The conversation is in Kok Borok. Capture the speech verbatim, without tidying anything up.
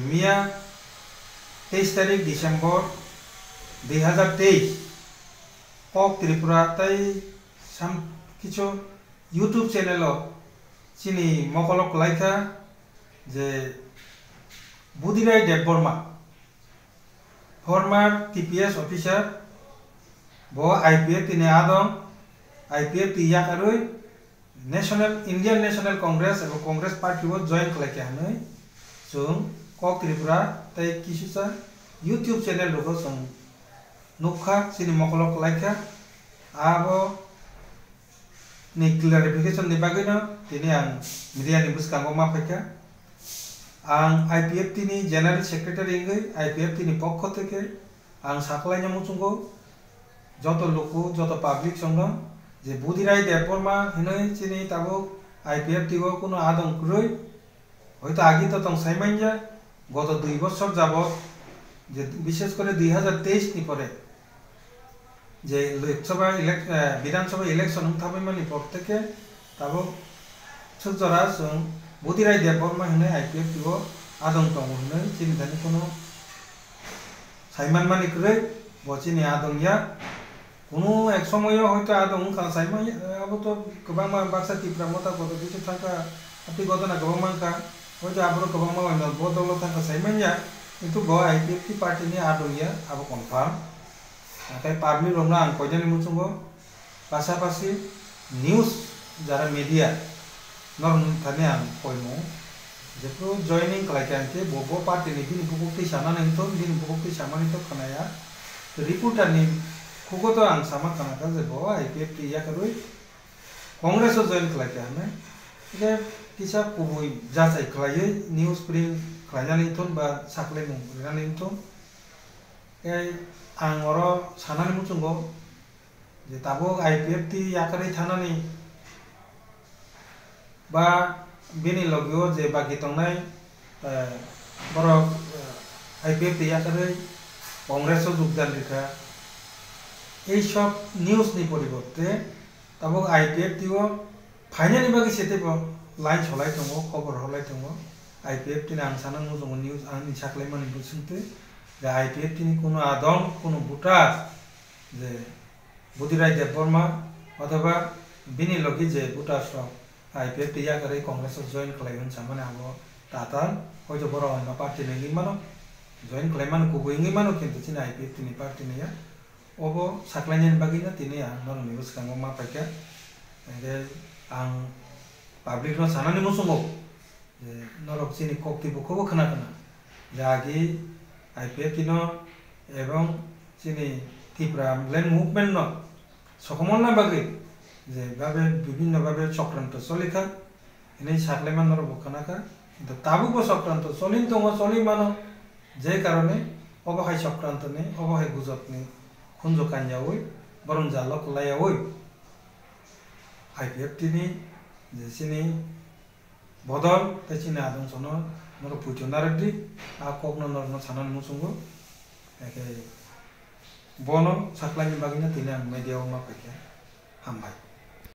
Miya teis tarik December dui hazar teis, Kok Tripura tei sam kichu YouTube channel o chini mokolo kwlaikha je Budirai Debbarma, former T P S officer, bo I P F T ni adong, I P F T yakarwi National, Indian National Congress eba Congress Party o join khlaikha hwnwi chwng Kok Tripura tei kisusa YouTube channel rogo chwng nukha, chini mokolo kwlaikha. Abo ni clarification ni bagwino tini ang media ni bwskango ma phaikha. Ang I P F T ni General Secretary wngwi I P F T ni pokho theke ang saklaina muchungo joto luku, joto public songno je Budirai Debbarma hinwi chini tabuk I P F T o kuno adong kwrwi. Hoito agi to tong sai manya, goto dui bochor jabot, je bishes kore dui hazar teis ni pore je Lok Sabha elec-, eh, Bidhan Sabha election wng thabai mani por theke tabuk swk jora chwng Budirai Debbarma hinwi I P F T o adong tongo hinwi chini thani kuno saiman mani kwrwi, bo chini adong ya. Kuno ek somoyo hoito adong wngkha, saimanya, abo to kwbangma baksa Tipra Motha kotor bisingo thangkha, hati gotona kwbangma wngkha, hoito aborok kwbangma bai no bo dolo thangkha saimanya, kintu bo I P F T party ni adong ya, abo confirm. Nakhai public rokno ang koinani muchungo, pasapasi news jara media, norok thani ang koimung, jephru joining khlaikha hinkhe bo, bo party ni bini bukhuk twi sanani wngthun, bini bukhuk twi samani to khwnaya. Reporter ni khugo to ang sama khnakha je bo I P F T yakarwi Congress o join khlaikha hwnwi. Hinkhe kisa kubui jachai khlaiwi news print khlainani wngthun ba saklaimung rinani wngthun. Tei ang oro sanani muchungo je tabuk I P F T yakarwi thanani ba bini logio je bagi tongnai, eh, borok, eh, I P F T yakarwi Congress o jogdan rikha. Ei sob news ni poriborte tabuk I P F T o phainani bagwi se teibo line solai tongo, khobor horlai tongo. I P F T ni ang sana muchungo news ani saklaimani bisingtwi je I P F T ni kuno adong, kuno voter je Budirai Debbarma othoba bini logi je voters rok I P F T yakarwi Congress o join khlai hwn samani abo tatal, hoito borok onno party ni wngwi mano, join khlai mano kubui wngwi mano, kintu chini I P F T ni party ni ya. Obo saklainani bagwino tini ang norokni bwskango ma phaikha. Hinkhe ang public no sanani muchungo je norok chini kok twi bukhukbo khna khna je agi I P F T no ebong chini Tipra Land Movement no sokomorna bagwi je babe bibhinno babe chokranto cholikha. Hinwi saklaima norokbo khnakha. Kintu tabukbo chokranto cholin tongo, choli mano. Je karone obo hai chokrantoni, obo hai gujotni khunju kanyaui, borok jalo kwlaiyaui I P F T ni je chini bodol tei chini adongsono norok puitu narwkdi, a kokno norokno sanani muchungo. Hakhe bono saklaini bagwino tini ang media o ma phaikha. Hambai.